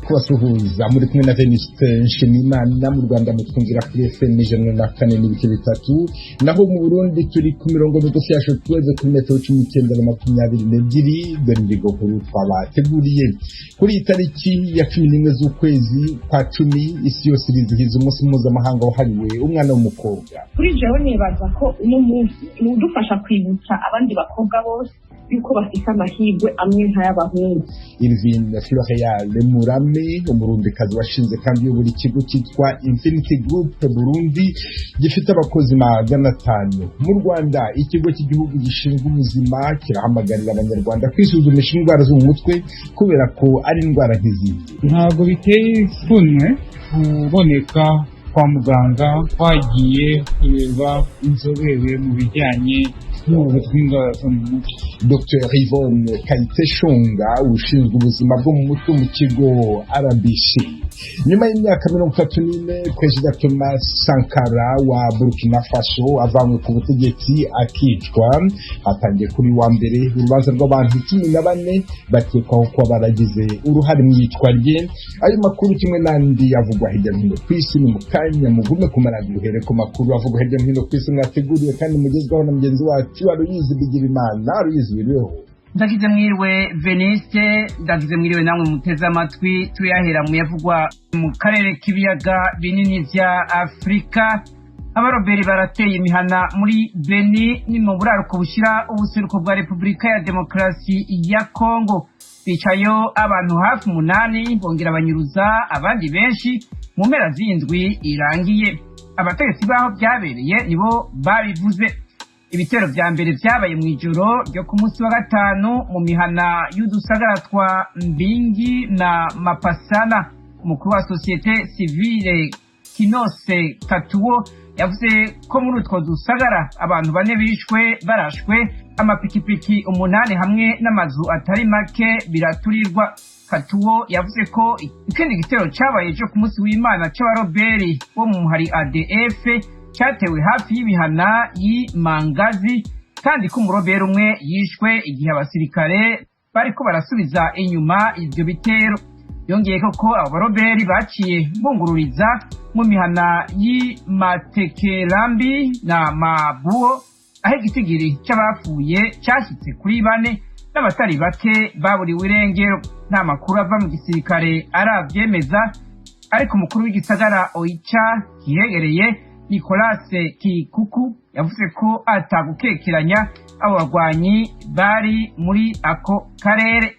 Kubasuhuza muri kumwe na Venuste Nshimiyimana. Mu Rwanda mutwumvira kuri FM 104.3, naho mu Burundi turi ku mirongo migufi ya shortwave kuri metero 19 na 22. Dore ingingo nkuru twabateguriye kuri iyi tariki ya 11 z'ukwezi kwa 10: isi yose irizihiza umunsi mpuzamahanga wahariwe umwana w'umukobwa. Kuri jewe nibaza ko uno munsi ni udufasha kwibutsa abandi bakobwa bose yuko bafite amahirwe amwe nk'ay'abahungu. Irvine Floreal Murame, Umurundikazi washinze kandi uyobora ikigo cyitwa Infinity Group Burundi gifite abakozi 500. Mu Rwanda, ikigo cy'igihugu gishinzwe ubuzima kirahamagarira Abanyarwanda kwisuzumisha indwara zo mu mutwe kubera ko ari indwara nk'izindi. Ntabwo biteye ipfunwe kuboneka kwa muganga twagiye kureba inzobere mu bijyanye n'ubuvuzi bw'indwara zo mu mutwe. Dr Yvonne Kayiteshonga, ushinzwe ubuzima bwo mu mutwe mu kigo RBC. Nyuma y'imyaka 34 Perezida Thomas Sankara wa Burkina Faso avanywe ku butegetsi akicwa, hatangiye kuri wa mbere urubanza rw'abantu 14 bakekwaho kuba baragize uruhare mu iyicwa rye. Ayo makuru kimwe n'andi avugwa hirya no hino ku isi ni mu kanya. Mugume ku maradiyo, uhere ku makuru avugwa hirya no hino ku isi mwateguriwe kandi mugezwaho na mugenzi wacu Aloyizi Bigirimana. Aloyizi, wiriweho? Ndagize mwiriwe, Veniste. Ndagize mwiriwe namwe muteze amatwi. Tuyahera mu yavugwa mu karere k'ibiyaga binini vya Afurika. Abaroberi barateye imihana muri Beni, ni mu buraruko bushira ubuseruko bwa Repubulika ya Demokarasi ya Kongo. Bicayo abantu hafi umunani, bongera banyuruza abandi benshi mu mpera z'indwi irangiye. Abategetsi baho byabereye nibo babivuze. Ibitero vya mbere vyabaye mu ijoro ryo ku munsi wa gatanu mu mihana y'udusagara twa Mbingi na Mapasana. Umukuru wa sosiyete sivile Kinose Katuwo yavuze ko muri utwo dusagara abantu bane bishwe barashwe, amapikipiki umunani hamwe n'amazu atari make biraturirwa. Katuwo yavuze ko ikindi gitero cabaye ejo ku munsi w'Imana c'abaroberi bo mu muhari ADF cyatewe hafi y'ibihana y'Imangazi, kandi ko umuroberi umwe yishwe igihe abasirikare bariko barasubiza inyuma ivyo bitero. Yongeye ko abo baroberi baciye bungururiza mu mihana y'Imatekerambi na Mabuo, aho igitigiri c'abapfuye cashyitse kuri bane n'abatari bake baburiwe irengero. Nta makuru ava mu gisirikare aravyemeza, ariko umukuru w'igisagara Oicha kihegereye, Nicolas Kikuku, yavuze ko atagukekeranya abo bagwanyi bari muri ako karere.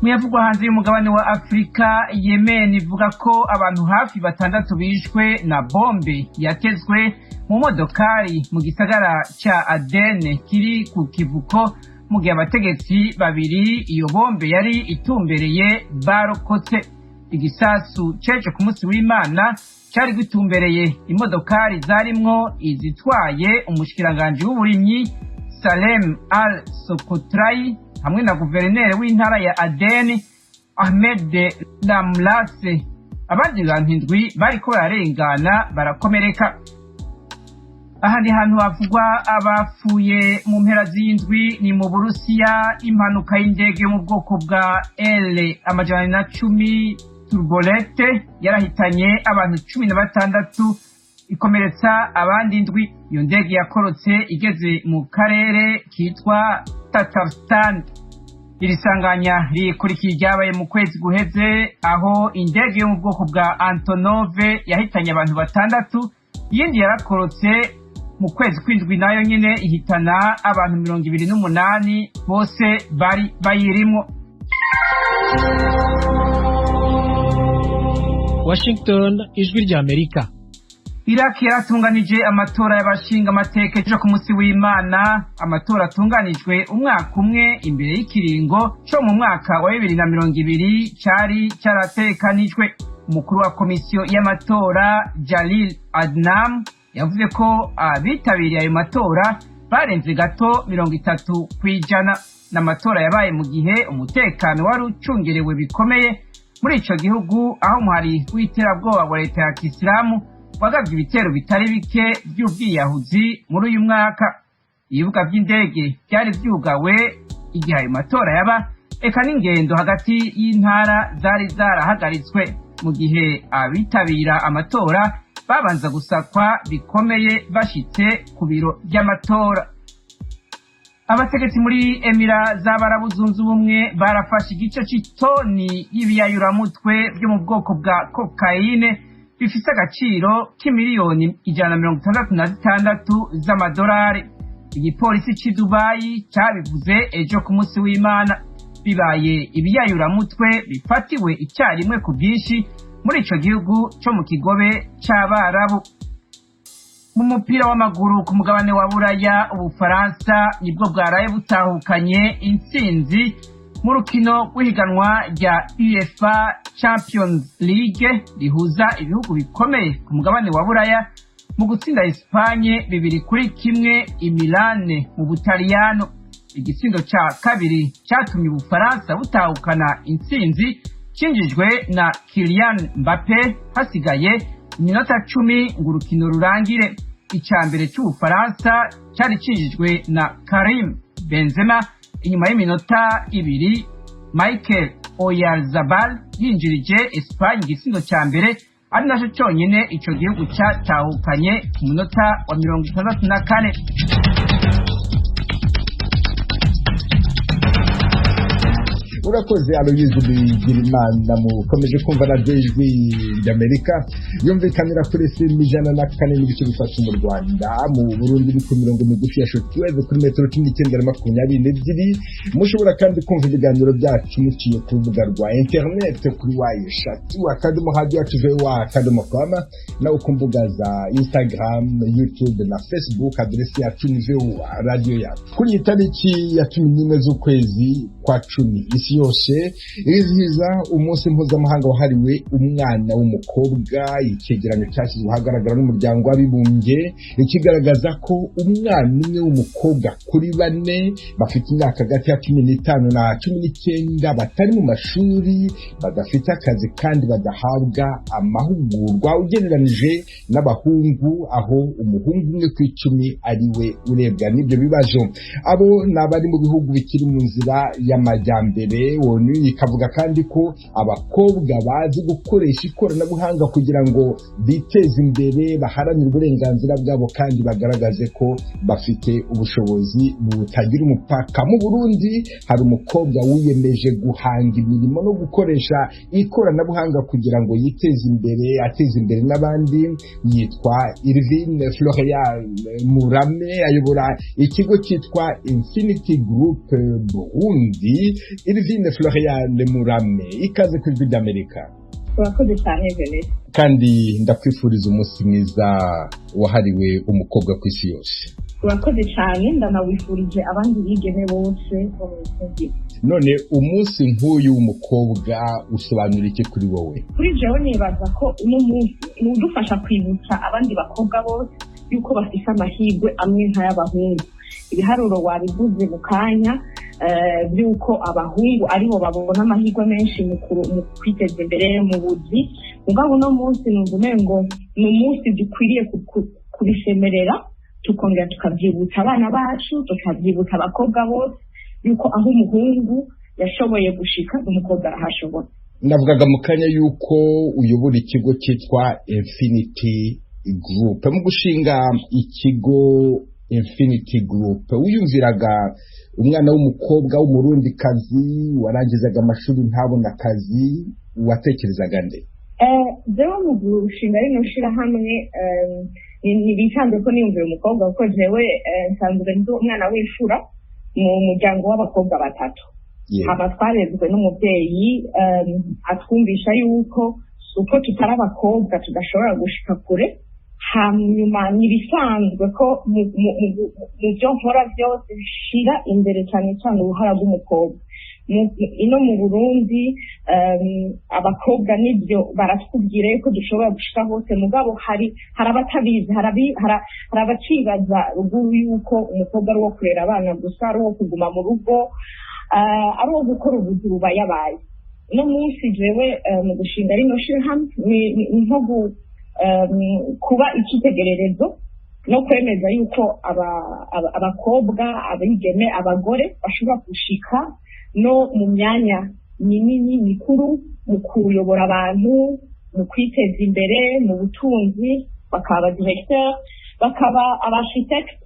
Mu yavugwa hanze y'umugabane wa Afurika, Yemen ivuga ko abantu hafi batandatu bishwe na bombe yatezwe mu modokari mu gisagara ca Aden kiri ku kivuko, mu gihe abategetsi babiri iyo bombe yari itumbereye barokotse. Igisasu ceje ku munsi w'Imana cari gitumbereye imodokari zarimwo izitwaye umushikiranganji w'uburimyi Salem Al Sokotrayi hamwe na guverineri w'intara ya Aden Ahmed Lamlase. Abandi bantu indwi bariko bararengana barakomereka. Ahandi hantu havugwa abapfuye mu mpera z'indwi ni mu Burusiya. Impanuka y'indege yo mu bwoko bwa L 410 Turbolete yarahitanye abantu 16, ikomeretsa abandi indwi. Iyo ndege yakorotse igeze mu karere kitwa Tatarstan. Iri sanganya rikurikiye iryabaye mu kwezi guheze, aho indege yo mu bwoko bwa Antonove yahitanye abantu batandatu. Iyindi yarakorotse mu kwezi kw'indwi, nayo nyine ihitana abantu 28 bose bari bayirimwo. Washington, Ijwi ry'Amerika. Iraki yaratunganije amatora y'abashinga amateka ejo ku munsi w'Imana, amatora atunganijwe umwaka umwe imbere y'ikiringo co mu mwaka wa 2020 cari caratekanijwe. Umukuru wa komisiyo y'amatora Jalil Adnam yavuze ko abitabiriye ayo matora barenze gato 30%. N'amatora yabaye mu gihe umutekano wari ucungerewe bikomeye muri ico gihugu, aho umuhari w'iterabwoba wa leta ya Kisilamu wagabye ibitero bitari bike by'ubwiyahuzi muri uyu mwaka. Ibibuga by'indege byari byugawe igihe ayo matora yaba, Eka n'ingendo hagati y'intara zari zarahagaritswe, mu gihe abitabira amatora babanza gusakwa bikomeye bashitse ku biro by'amatora. Abategetsi muri Emira z'Abarabu Zunze Ubumwe barafashe igice c'itoni y'ibiyayuramutwe byo mu bwoko bwa kokayine bifise agaciro k'imiliyoni 166 z'amadolari. Igipolisi c'i Dubayi cabivuze ejo ku munsi w'Imana. Bibaye ibiyayuramutwe bifatiwe icyarimwe ku bwinshi muri ico gihugu co mu kigobe c'Abarabu. Mu mupira w'amaguru ku mugabane wa Buraya, Ubufaransa nibwo bwaraye butahukanye intsinzi mu rukino rw'ihiganwa rya UEFA Champions League rihuza ibihugu bikomeye ku mugabane wa Buraya, mu gutsinda Espagne 2-1 i Milan mu Butaliyano. Igitsindo ca kabiri catumye Ubufaransa butahukana intsinzi cinjijwe na Kylian Mbappe hasigaye iminota 10 ngo urukino rurangire. Ica mbere c'Ubufaransa cari cinjijwe na Karim Benzema inyuma y'iminota 2 Michael Oyarzabal yinjirije Espagne igitsindo ca mbere, ari naco conyene ico gihugu catahukanye ku munota wa 64. Urakoze Aloyizi Bigirimana. Mukomeje kumva radiyo Ijwi ry'Amerika yumvikanira kuri FM 104.3 mu Rwanda. Mu Burundi ni ku mirongo migufi ya shortwave kuri metero 19 na 22. Mushobora kandi kumva ibiganiro byacu muciye ku rubuga rwa interineti kuri w3.radioyacu.voa.com, naho ku mbuga za Instagram, YouTube na Facebook aderesi yacu ni VOA radiyo yacu. Kuri iyi tariki ya 11 z'ukwezi kwa 10, isi yose irizihiza umunsi mpuzamahanga wahariwe umwana w'umukobwa. Icyegeranyo cyashyizwe ahagaragara n'Umuryango w'Abibumbye ikigaragaza ko umwana umwe w'umukobwa kuri bane bafite imyaka hagati ya 15 na 19 batari mu mashuri, badafite akazi kandi badahabwa amahugurwa, ugereranije n'abahungu, aho umuhungu umwe ku 10 ari we urebwa n'ibyo bibazo. Abo ni abari mu bihugu bikiri mu nzira y'amajyambere. ONU ikavuga kandi ko abakobwa bazi gukoresha ikoranabuhanga kugira ngo biteze imbere, baharanire uburenganzira bwabo kandi bagaragaze ko bafite ubushobozi butagira umupaka. Mu Burundi hari umukobwa wiyemeje guhanga imirimo no gukoresha ikoranabuhanga kugira ngo yiteze imbere, ateze imbere n'abandi. Yitwa Irvine Florian Murame, ayobora ikigo cyitwa Infinity Group Burundi. Irvine Florian Murame, ikaze ku Ijwi ry'Amerika. Urakoze cyane Venesi. Kandi ndakwifuriza umunsi mwiza wahariwe umukobwa ku isi yose. Urakoze cyane, ndanawifurije abandi bigeme bose bo mu isi. None umunsi nk'uyu w'umukobwa usobanura iki kuri wowe? Kuri jewe nibaza ko uno munsi ni udufasha kwibutsa abandi bakobwa bose yuko bafise amahirwe amwe nk'ay'abahungu. Ibiharuro wabivuze mu kanya by'uko abahungu aribo babona amahirwe menshi mu kwiteza imbere mu buzi. Mugabo uno munsi numva umengo ni umunsi dukwiriye kubisemerera, tukongera tukabyibutsa abana bacu, tukabyibutsa abakobwa bose yuko aho umuhungu yashoboye gushika umukobwa arahashobora. Navugaga mu kanya yuko uyobora ikigo cyitwa Infinity Group. Mu gushinga ikigo Infinity Group, wiyumviraga umwana w'umukobwa w'umurundikazi warangizaga amashuri ntabona akazi, watekerezaga nde? Jewe mu gushinga rino shirahamwe ntibisanzwe ko niyumvira umukobwa, kuko jewe nsanzwe ndi umwana w'imfura mu muryango w'abakobwa batatu. Hama twarezwe n'umubyeyi atwumvisha yuko uko tutari abakobwa tudashobora gushika kure. Hanyuma ntibisanzwe ko mu byo nkora byose nshira imbere cyane cyane uruhara rw'umukobwa. Ino mu Burundi abakobwa nibyo baratubwira yuko dushobora gushika hose, mugabo hari abatabizi, hari abacibaza ruguru yuko umukobwa ari uwo kurera abana gusa, ari uwo kuguma mu rugo, ari uwo gukora ubuzi bubayabaye. Uno munsi jewe mu gushinga rino shirahamwe ni nko kuba icyitegererezo no kwemeza yuko abakobwa, abigeme, abagore bashobora gushika No mu myanya minini mikuru, mu kuyobora abantu, mu kwiteza imbere, mu butunzi, bakaba aba directeur, bakaba aba architecte,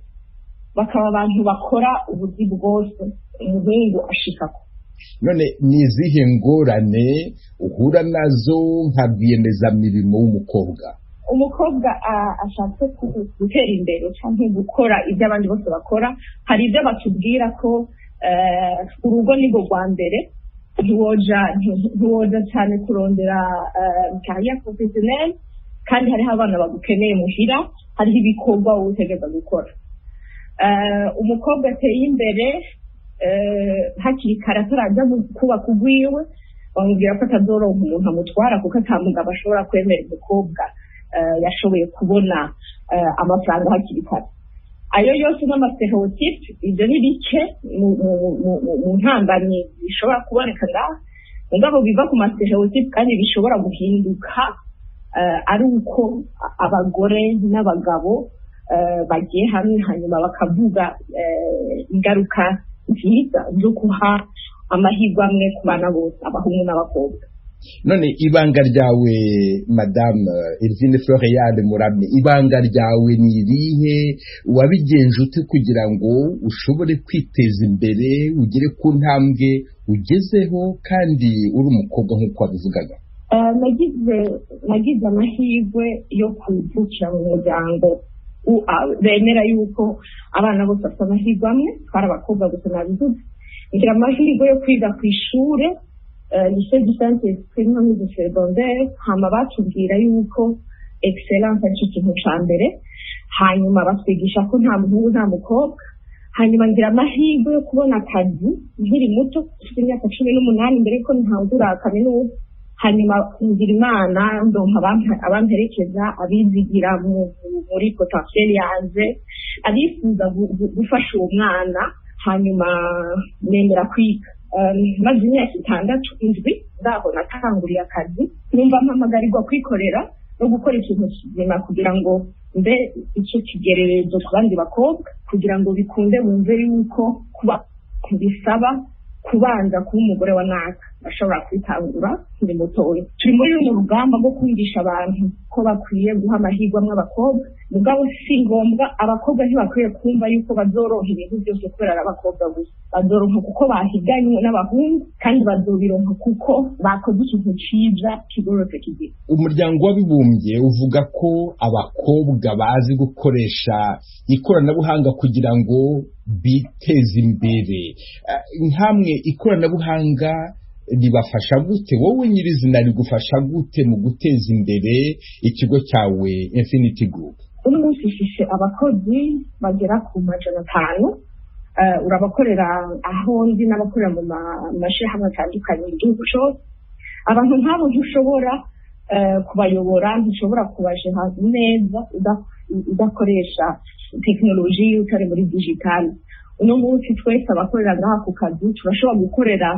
bakaba abantu bakora ubuzi bwose umuhungu ashikako. None ni izihe ngorane uhura nazo nka rwiyemezamirimo w'umukobwa? Umukobwa ashatse gutera imbere cyangwa gukora ibyo abandi bose bakora, hari ibyo batubwira ko urugo nirwo rwa mbere, ntiwoja cyane kurondera carrière professionnelle, kandi hariho abana bagukeneye muhira, hariho ibikorwa wowe utegereza gukora. Umukobwa ateye imbere hakiri kare, atarajya kubaka urwiwe, bamubwira ko atazoronka umuntu amutwara, kuko ata mugabo ashobora kwemera umukobwa yashoboye kubona amafaranga hakiri kare. Ayo yose n'ama stéréotypes. Ibyo ni bike mu ntambamyi zishobora kuboneka ngaha, mugabo biva ku ma stéréotypes, kandi bishobora guhinduka ari uko abagore n'abagabo bagiye hamwe, hanyuma bakavuga ingaruka nziza zo guha amahirwe amwe ku bana bose, abahungu n'abakobwa. None ibanga ryawe, Madame Elvine Floreal Murame, ibanga ryawe ni irihe? Wabigenje ute kugira ngo ushobore kwiteza imbere, ugere ku ntambwe ugezeho, kandi uri umukobwa nk'uko wabivugaga? Nagize amahirwe yo kuvukira mu muryango bemera yuko abana bose bafite amahirwe amwe. Twari abakobwa gusa, nabivuze. Ngira amahirwe yo kwiga ku ishure lycée du Saint Esprit no muri secondaire, hama batubwira yuko excellence ari cyo kintu ca mbere, hanyuma batwigisha ko nta muhungu nta mukobwa. Hanyuma ngira amahirwe yo kubona akazi nkiri muto, mfite imyaka 18, mbere yuko ntangura kaminuza. Hanyuma ngira Imana ndonka abamperekeza, abizigira muri potentiel yanje, abifuza gufasha uwo mwana. Hanyuma nemera kwiga. Maze imyaka 6, 7 ndaho natanguriye akazi, numva mpamagarirwa kwikorera no gukora ikintu kizima, kugira ngo mbe icyo kigererezo ku bandi bakobwa, kugira ngo bikunde bumve yuko kuba bisaba kubanza kuba umugore wa naka, bashobora kwitangura nkiri mutoya. Turi muri runo rugamba rwo kumvisha abantu ko bakwiye guha amahirwe amwe abakobwa. Mugabo si ngombwa, abakobwa ntibakwiye kumva yuko bazoronka ibintu byose kubera ari abakobwa gusa. Bazoronka kuko bahiganywe n'abahungu, kandi bazobironka kuko bakoze ikintu ciza kigororotse kigira. Umuryango w'Abibumbye uvuga ko abakobwa bazi gukoresha ikoranabuhanga kugira ngo biteze imbere. Nkamwe ikoranabuhanga ribafasha gute? Wowe nyirizina rigufasha gute mu guteza imbere ikigo cyawe Infinity Group? Uno munsi ifise abakozi bagera ku 500. Urabakorera aho ndi n'abakorera mu mashirahamwe atandukanye mu gihugu cose. Abantu nk'abo ntushobora kubayobora, ntushobora kubajera neza udakoresha tekinoloji, utari muri digital. Uno munsi twese abakorera ngaha ku kazi turashobora gukorera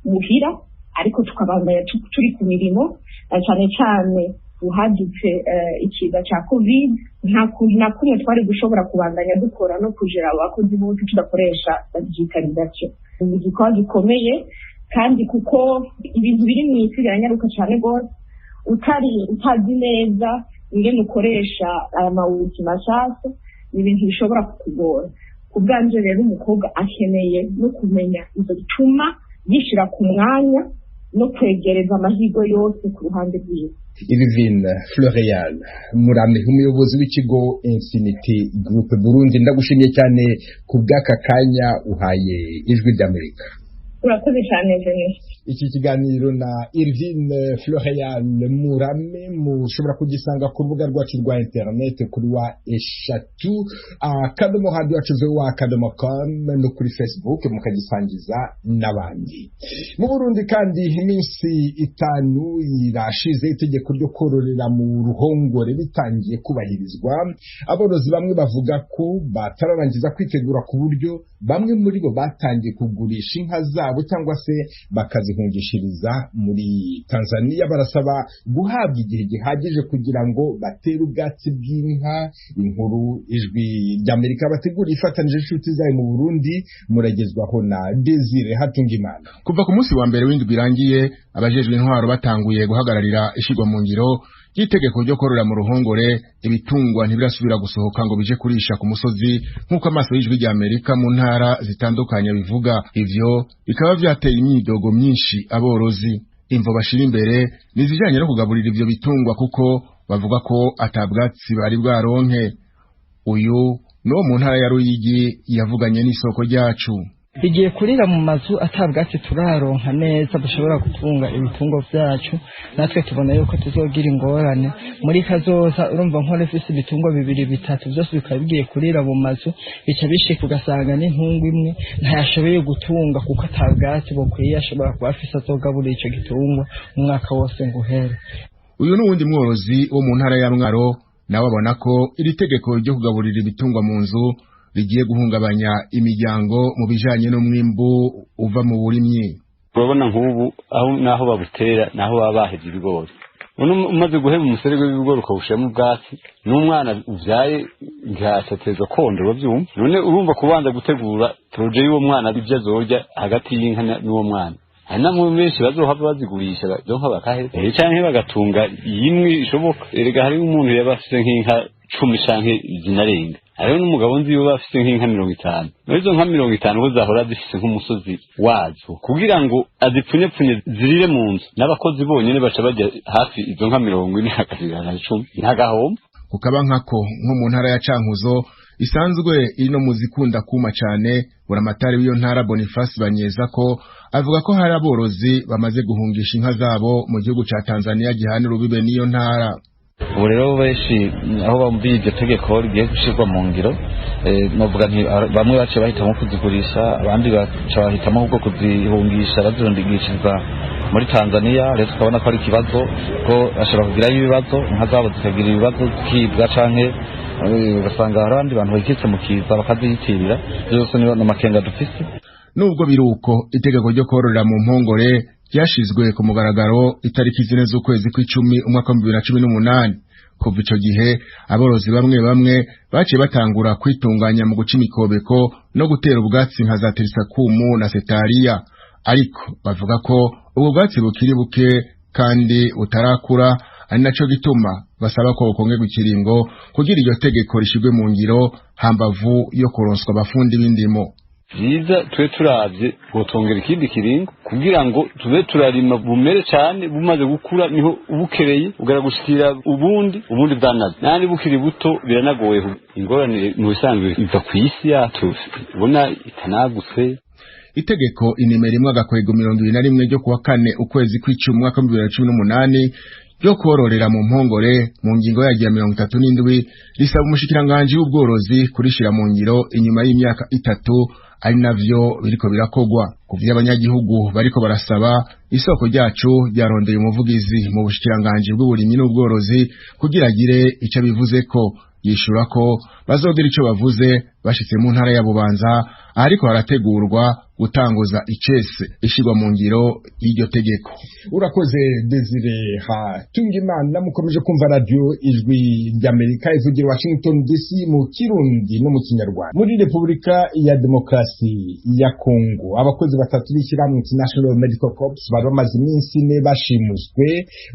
muhira, ariko tukabandanya turi ku mirimo, cyane cyane uhadutse ikiza cya Covid. Nta kuntu na kumwe twari gushobora kubandanya dukora no kujera abakozi bose tudakoresha digitalisation. Ni igikorwa gikomeye kandi, kuko ibintu biri mu isi biranyaruka cyane rwose. Utari utazi neza ingene ukoresha aya mawuti mashasha, ni ibintu bishobora kukugora. Ku bwanje rero, umukobwa akeneye no kumenya ivyo bituma yishira ku mwanya no kwegereza amahirwe yose ku ruhande rwiwe. Irvine Floreal Murame, umuyobozi w'ikigo Infinity Group Burundi, ndagushimiye cyane ku bw'aka kanya uhaye Ijwi ry'Amerika. Urakoze cyane, Jenny. Iki kiganiro na Irvine Floreal Murame mushobora kugisanga ku rubuga rwacu rwa internet kuri w3.radioyacuvoa.com, no kuri Facebook, mukagisangiza n'abandi. Mu Burundi kandi, iminsi 5 irashize itegeko ryo kororera mu ruhongore bitangiye kubahirizwa. Aborozi bamwe bavuga ko batararangiza kwitegura, ku buryo bamwe muri bo batangiye kugurisha inka zabo cyangwa se bakaziha bakazihungishiriza muri Tanzania. Barasaba guhabwa igihe gihagije kugira ngo batere ubwatsi bw'inka. Inkuru Ijwi ry'Amerika bategura ifatanije inshuti zayo mu Burundi, muragezwaho na Desire Hatungimana. Kuva ku munsi wa mbere w'indwi irangiye, abajejwe intwaro batanguye guhagararira ishirwa mu ngiro ry'itegeko ryo korora mu ruhongore, ibitungwa ntibirasubira gusohoka ngo bije kurisha ku musozi, nk'uko amaso y'Ijwi rya Amerika mu ntara zitandukanye bivuga. Ivyo bikaba vyateye imyidogo myinshi aborozi. Imvo bashira imbere nizijanye no kugaburira ivyo bitungwa, kuko bavuga ko atabwatsi bari bwaronke. Uyu n'uwo mu ntara ya Ruyigi yavuganye n'isoko ryacu. Bigiye kurira mu mazu atabwatsi turaronka neza dushobora gutunga ibitungo vyacu. Natwe tubona yuko tuzogira ingorane muri kazoza. Urumva, nkora ifise ibitungo bibiri, bitatu, byose bikaba bigiye kurira mu mazu, bica bishika ugasanga n'intungu imwe ntayashoboye gutunga, kuko atabwatsi bukwiye ashobora kuba afise azogaburira ico gitungwa umwaka wose ngo uhere. Uyu n'uwundi mworozi wo mu ntara ya Mwaro, nawe abona ko iri tegeko ryo kugaburira ibitungwa mu nzu rigiye guhungabanya imiryango mu bijanye n'umwimbu uva mu burimyi. Urabona nk'ubu aho naho babutera, naho baba bahevye ibigori. Umaze guheba umuserege w'ibigori ukawushiramo ubwatsi, n'umwana uvyaye ntiyatateza konda, uravyumva. None urumva kubanza gutegura projet y'uwo mwana, ibyo azorya hagati y'inka n'uwo mwana, hari namwe benshi bazohava bazigurisha bazonka bakahe canke bagatunga yimwe ishoboka. Erega hari umuntu yaba afise nk'inka 10 canke zinarenga. Hariho n'umugabo nzi yoba afise nk'inka 50. Muri izo nka 50 ko zahora zifise nk'umusozi wazo, kugira ngo azipfunyepfunye zirire mu nzu, n'abakozi bonyene baca bajya hafi izo nka 40, hakasigara 10, ntagahomba. Kukaba nkako nko mu ntara ya Cankuzo, isanzwe iri no muzikunda kuma cane, buramatari w'iyo ntara Boniface Banyeza ko avuga ko hari aborozi bamaze guhungisha inka zabo mu gihugu ca Tanzania gihana urubibe n'iyo ntara. Ubu rero benshi aho bumviye iryo tegeko rigiye gushyirwa mu ngiro, novuga nti bamwe baciye bahitamo kuzigurisha, abandi baca bahitamo ahubwo kuzihungisha, bazihungishiriza muri Tanzania. Rero tukabona ko ari ikibazo, ko bashobora kugirayo ibibazo, inka zabo zikagira ibibazo, zikibwa, canke ugasanga hari abandi bantu bakitse mu kiza bakaziyitirira. Byose ni amakenga dufise. Nubwo biruko, itegeko ryo kororera mu mpongore ryashizwe ku mugaragaro itariki 4 z'ukwezi kw'icumi umwaka wa 2018. Kuva ico gihe, aborozi bamwe bamwe baciye batangura kwitunganya mu guca imikobeko no gutera ubwatsi nka za tirisakumu na setariya, ariko bavuga ko ubwo bwatsi bukiri buke kandi butarakura, ari naco gituma basaba ko bukongerwa ikiringo kugira iryo tegeko rishirwe mu ngiro, hambavu yo kuronswa abafundi b'indimo. Byiza tube turavye botongera ikindi kiringo kugira ngo tube turarima bumere cyane. Bumaze gukura niho ubukereye ugara ubundi ubundi bwanaze, nandi bukiri buto biranagoye. Ingorane mu bisanzwe iva ku isi yacu ubona itanagutse. Itegeko inimero 1/21 ryo kuwa 4 ukwezi kw'icumi umwaka wa 2018 ryo kororera mu mpongore, mu ngingo yaryo ya 37 risaba umushikiranganji w'ubworozi kurishira mu ngiro inyuma y'imyaka 3, ari navyo biriko birakogwa. Kuvyo abanyagihugu bariko barasaba, isoko ryacu ryarondeye umuvugizi mu bushikiranganji bw'uburimyi n'ubworozi kugira agire ico bivuze ko, yishura ko bazogira ico bavuze bashitse mu ntara ya Bubanza, ariko harategurwa gutanguza icese ishirwa mu ngiro y'iryo tegeko. Urakoze Desire Hatungimana. Mukomeje kumva radio Ijwi ry'Amerika ivugira Washington DC mu Kirundi no mu Kinyarwanda. Muri Repubulika ya Demokarasi ya Kongo, abakozi batatu b'ishyirahamwe International Medical Corps bari bamaze iminsi 4 bashimuswe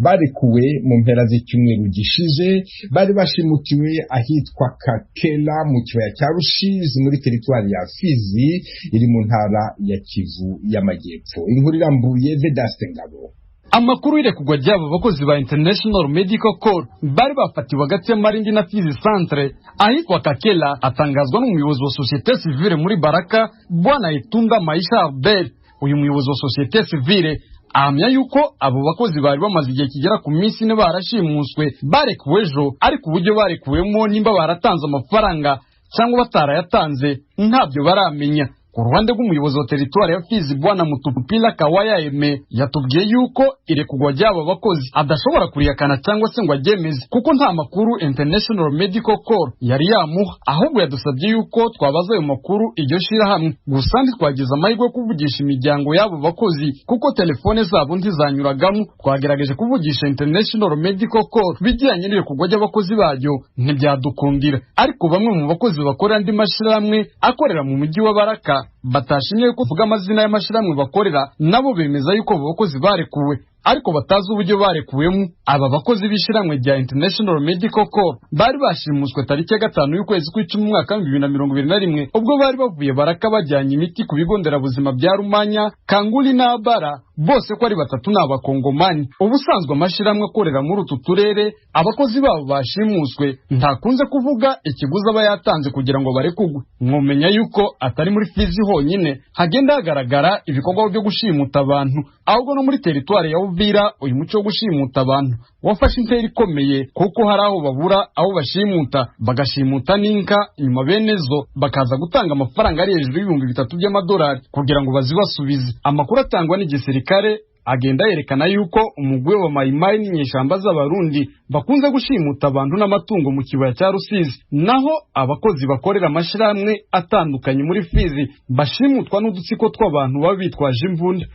barekuwe mu mpera z'icyumweru gishize. Bari bashimutiwe ahitwa Kakela mu kibaya cya Rushizi muri teritwari ya Fizi iri mu ntara ya Kivu y'Amajyepfo. Inkuru irambuye, Vedaste Ngabo. Amakuru y'irekurwa ry'abo bakozi ba International Medical Corps bari bafatiwe hagati y'Amarindi na Fizi Centre ahitwa Kakela atangazwa n'umuyobozi wa société civile muri Baraka, Bwana Itunda Maisha Albert. Uyu muyobozi wa société civile ahamya yuko abo bakozi bari bamaze igihe kigera ku minsi 4 barashimuswe barekuwe ejo, ariko uburyo barekuwemo, nimba baratanze amafaranga cyangwa batarayatanze, ntabyo baramenya. Ku ruhande rw'umuyobozi wa teritwari ya Fizi Bwana Mutupila Kawaya Eme yatubwiye yuko irekugwa ry'aba bakozi adashobora kurihakana cyangwa se ngo aryemeze kuko nta makuru International Medical Corps yari yamuha, ahubwo yadusabye yuko twabaza ayo makuru iryo shirahamwe. Gusa ntitwagize amahirwe yo kuvugisha imiryango y'abo bakozi kuko telefone zabo ntizanyuragamo. Twagerageje kuvugisha International Medical Corps bijyanye n'irekugwa ry'abakozi baryo ntibyadukundira, ariko bamwe mu bakozi bakorera andi mashirahamwe akorera mu mujyi wa Baraka batashimye ko kuvuga amazina y'amashirahamwe bakorera, nabo bemeza yuko abo bakozi barekuwe ariko batazi uburyo barekuwemo. Aba bakozi b'ishyirahamwe rya International Medical Corps bari bashimuswe tariki ya 5 y'ukwezi kw'icumi umwaka wa 2021 ubwo bari bavuye Baraka bajyanye imiti ku bigo nderabuzima bya Rumanya, Kanguli n'Abara, bose ko ari batatu ni abakongomani. Ubusanzwe amashyirahamwe akorera muri utu turere abakozi babo bashimuswe ntakunze kuvuga ikiguzi aba yatanze kugira ngo barekugwe. Mwomenya yuko atari muri Fizi honyine hagenda hagaragara ibikorwa byo gushimuta abantu, ahubwo no muri teritwari ya Uvira uyu muco wo gushimuta abantu wafashe intera ikomeye, kuko hari aho babura aho bashimuta bagashimuta n'inka, nyuma bene zo bakaza gutanga amafaranga ari hejuru y'3,000 by'amadolari kugira ngo bazibasubize. Amakuru atangwa n'igisirikare agenda yerekana yuko umugwi wa Mayimayi n'inyeshamba z'abarundi bakunze gushimuta abantu n'amatungo mu kibaya cya Rusizi, naho abakozi bakorera amashirahamwe atandukanye muri Fizi bashimutwa n'udutsiko tw'abantu baba bitwaje imbunda.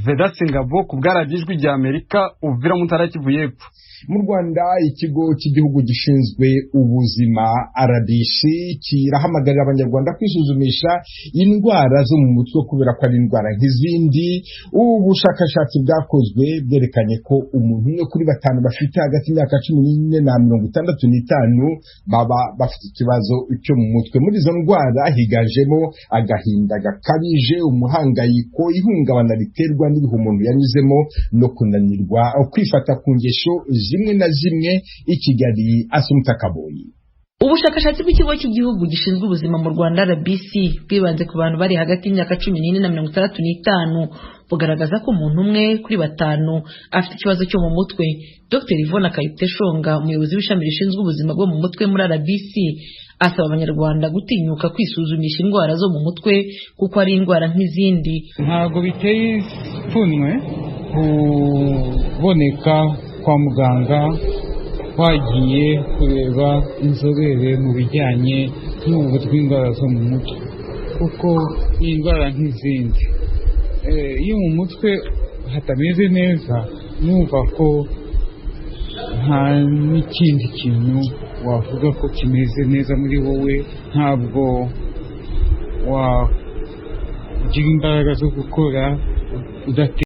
Vedaste Ngabo ku bwaragijwi rya Amerika, Uvira mu ntara ya Kivu y'Epfo. Mu Rwanda ikigo cy'igihugu gishinzwe ubuzima RBC kirahamagarira abanyarwanda kwisuzumisha indwara zo mu mutwe kubera ko ari indwara nk'izindi. Ubu bushakashatsi bwakozwe bwerekanye ko umuntu umwe kuri batanu bafite hagati y'imyaka 14 na 65 baba bafite ikibazo cyo mu mutwe. Muri izo ndwara higanjemo agahinda gakabije, umuhangayiko, ihungabana riterwa n'ibihe umuntu yanyuzemo no kunanirwa kwifata ku ngesho zimwe na zimwe. I Kigali, Asumta Kaboyi. Ubushakashatsi bw'ikigo cy'igihugu gishinzwe ubuzima mu Rwanda RBC bwibanze ku bantu bari hagati y'imyaka 14 na 65 bugaragaza ko umuntu umwe kuri batanu afite ikibazo cyo mu mutwe. Dr Yvonne Kayiteshonga, umuyobozi w'ishami rishinzwe ubuzima bwo mu mutwe muri RBC, asaba abanyarwanda gutinyuka kwisuzumisha indwara zo mu mutwe kuko ari indwara nk'izindi. Ntabwo biteye ipfunwe kuboneka kwa muganga twagiye kureba inzobere mu bijyanye n'ubuvuzi bw'indwara zo mu mutwe, kuko ni indwara nk'izindi. Iyo mu mutwe hatameze neza numva ko nta n'ikindi kintu wavuga ko kimeze neza muri wowe, ntabwo wagira imbaraga zo gukora udate.